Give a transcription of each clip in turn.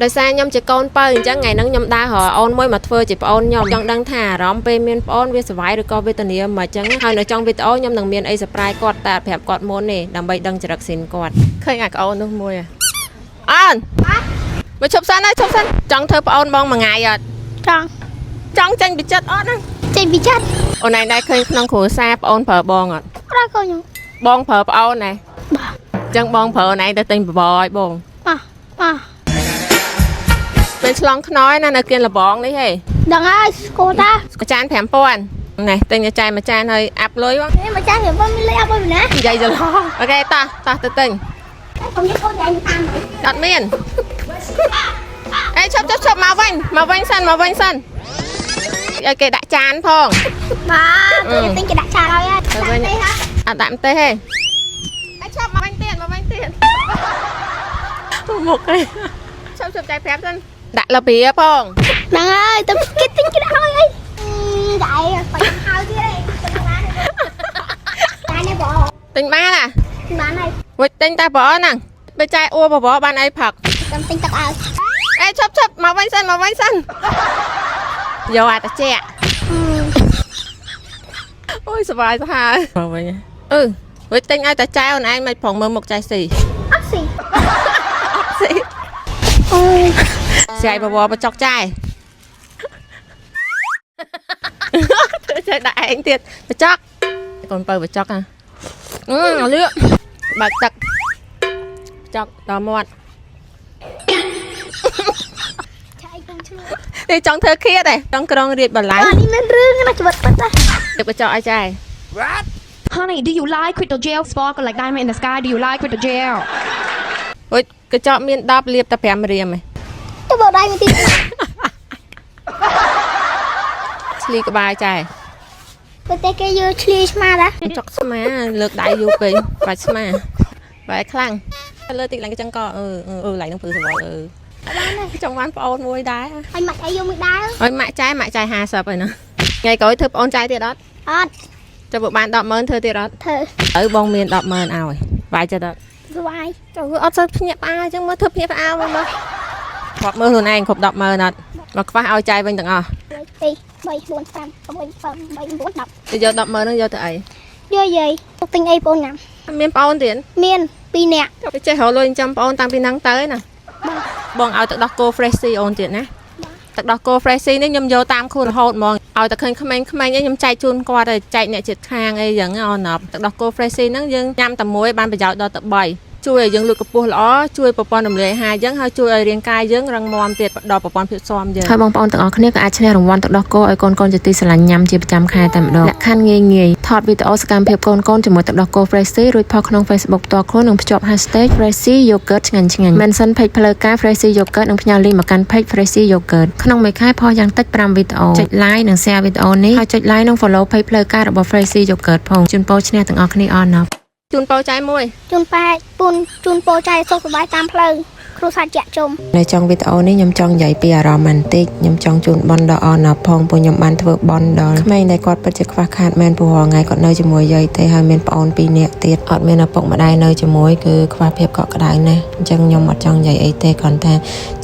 ដោយសារខ្ញុំជាកូនពៅអញ្ចឹងថ្ងៃហ្នឹងខ្ញុំដើររកអូនមួយមកធ្វើជាប្អូនខ្ញុំចង់ដឹងថាអារម្មណ៍ពេលមានប្អូនវាសុវ័យឬក៏វេទនាមិនអញ្ចឹងហើយនៅចុងវីដេអូខ្ញុំនឹងមានអី surprise គាត់តែអត់ប្រាប់គាត់មុនទេដើម្បីដឹងចរិតស៊ីនគាត់ឃើញអាក្អូននោះមួយអូនមកឈប់សិនហើយឈប់សិនចង់ធ្វើប្អូនបងមួយថ្ងៃអត់ ចង់ ចង់ចេញពីចិត្តអត់ហ្នឹង ចេញពីចិត្ត អូនឯងដែរឃើញក្នុងគ្រួសារប្អូនប្រើបងអត់ ក្រោយកូនខ្ញុំ បងប្រើប្អូនណា បាទ អញ្ចឹងបងប្រើអូនឯងទៅទិញបបរឲ្យបង បាទបាទ ពេលឆ្លងខ្នើយណានៅគៀនលបងនេះហេ ដឹងហើយស្គាល់តា ចាន5000នេះទិញចាយមួយចានហើយអាប់លុយបង នេះមកចាស់វាមានលុយអត់ប៉ុណ្ណា និយាយច្រឡំ OK តោះតោះទៅទិញ ខ្ញុំយកកូនយ៉ាងតាម អត់មានអេឈប់ឈប់ឈប់មកវិញមកវិញសិនមកវិញសិនឲ្យគេដាក់ចានផង បាទទៅទិញគេដាក់ចានឲ្យហើយ ទៅវិញ ទេហ่ะ អត់ដាក់ម្ទេសទេអេឈប់មកវិញទៀតមកវិញទៀតមុខឯងឈប់ឈប់ចាយប្រាប់សិនដាក់លបៀផង ដឹងហើយទៅគេទិញគេដាក់ឲ្យអីតែឯងបាច់ហៅទៀតឯងទៅបានបានទេបង ទិញបានអា បានហើយ វិញទិញតែប្រអហ្នឹងបើចាយអួបបរបានអីផឹក ចាំទិញទឹកឲ្យ អេឈប់ឈប់មកវិញសិនមកវិញសិនយកអាតាជាក់អូយសប្បាយសាហាវមកវិញអឺវិញទិញឲ្យតាចែអូនឯងមិនប្រងមើលមុខចែស៊ី អត់ស៊ី អត់ស៊ី អូយ ស្រាយបបរបចុកចែធ្វើចេះដាក់ឯងទៀតបចុកកូនបើបចុកហ่ะអឺលឿបើកទឹកបចុកដល់មាត់ ឆៃខ្ញុំឆ្លួត នេះចង់ធ្វើឃាតឯងចង់ក្រងរៀបបន្លែ អានេះមានរឿងណាជីវិតពិតណា ទឹកបចុកឲ្យចែ Honey, do you like crystal gel? Sparkle like diamond in the sky. Do you like crystal gel? អូយកញ្ចក់មាន10លាបតែ5រៀមឯង ទៅបោដៃមួយទៀត ឆ្លីក្បាលចែ បើតែគេយកឆ្លៀឆ្មាតា ចុកស្មាលើកដៃយូរពេកបាច់ស្មាបែរខ្លាំងលើតិចឡើងកញ្ចឹងកអឺអឺឡើងនឹងព្រឺសវល់អឺចង់បានប្អូនមួយដែរ ហើយម៉ាក់អីយកមួយដែរ ហើយម៉ាក់ចែម៉ាក់ចែ50ហើយណាថ្ងៃក្រោយធ្វើប្អូនចែទៀតអត់ អត់ ចាំបើបាន100000ធ្វើទៀតអត់ ធ្វើ ទៅបងមាន100000ឲ្យបាយចិត្តអត់ ស្វាយ ចុះអត់សូវភ្ញាក់ផ្អើលអញ្ចឹងមើលធ្វើភ្ញាក់ផ្អើលមើលមើលគាត់មើលខ្លួនឯងគ្រប់100000អត់មកខ្វះឲ្យចែវិញទាំងអស់ 1 2 3 4 5 6 7 8 9 10 ទៅយក100000ហ្នឹងយកទៅអី យកយាយទុកទិញអីបងញ៉ាំ មានប្អូនទៀត មាន2នាក់ ទៅចេះរកលុយចិញ្ចឹមប្អូនតាំងពីហ្នឹងទៅណាបងឲ្យទឹកដោះគោ Fresh អូនទៀតណាទឹកដោះគោ Fresh នេះខ្ញុំយកតាមខួនរហូតហ្មងឲ្យតែឃើញក្មេងៗអីខ្ញុំចែកជូនគាត់ឲ្យចែកអ្នកជាតិខាងអីចឹងអូនទឹកដោះគោ Fresh ហ្នឹងយើងញ៉ាំតែមួយបានប្រយោជន៍ដល់ទៅ3ជួយឲ្យយើងលូតកម្ពស់ល្អជួយប្រព័ន្ធរំលាយអាហារយើងហើយជួយឲ្យរាងកាយយើងរឹងមាំទៀតដល់ប្រព័ន្ធភាពស៊ាំយើងហើយបងប្អូនទាំងអស់គ្នាក៏អាចឈ្នះរង្វាន់ទឹកដោះគោឲ្យកូនៗជាទីស្រឡាញ់ញ៉ាំជាប្រចាំខែតែម្ដងលក្ខខណ្ឌងាយងាយថតវីដេអូសកម្មភាពកូនៗជាមួយទឹកដោះគោ Freshie រួចផុសក្នុង Facebook ផ្ទាល់ខ្លួននិងភ្ជាប់ hashtag Freshie Yogurt ឆ្ងាញ់ឆ្ងាញ់ Mention page ផ្លូវការ Freshie Yogurt និងផ្ញើ link មកកាន់ page Freshie Yogurt ក្នុងមួយខែផុសយ៉ាងតិច5វីដេអូចុច like និង share វីដេអូនេះហើយចុច like និង follow page ផ្លូវការរបស់ Freshie Yogurt ផងជូនពរឈ្នះទាំងអស់គ្នាអរណប់ជូនពរចៃមួយ ជូនប៉ែពូនជូនពោចៃសុខសប្បាយតាមផ្លូវគ្រួសារជាក់ជុំ នៅចុងវីដេអូនេះខ្ញុំចង់និយាយពីអារម្មណ៍បន្តិចខ្ញុំចង់ជូនបនដល់អនផងព្រោះខ្ញុំបានធ្វើបនដល់ក្មេងដែលគាត់ពិតជាខ្វះខាតមែនព្រោះរាល់ថ្ងៃគាត់នៅជាមួយយាយទេហើយមានប្អូនពីរនាក់ទៀតអត់មានឪពុកម្ដាយនៅជាមួយគឺខ្វះភាពកក់ក្ដៅណាស់អញ្ចឹងខ្ញុំអត់ចង់និយាយអីទេគ្រាន់តែ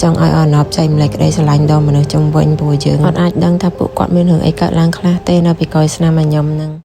ចង់ឲ្យអនចែកម្លែកក្តីស្រឡាញ់ដល់មនុស្សជុំវិញព្រោះយើងអត់អាចដឹងថាពួកគាត់មានរឿងអីកើតឡើងខ្លះទេនៅពីក្រោយស្នាមញញឹមហ្នឹង។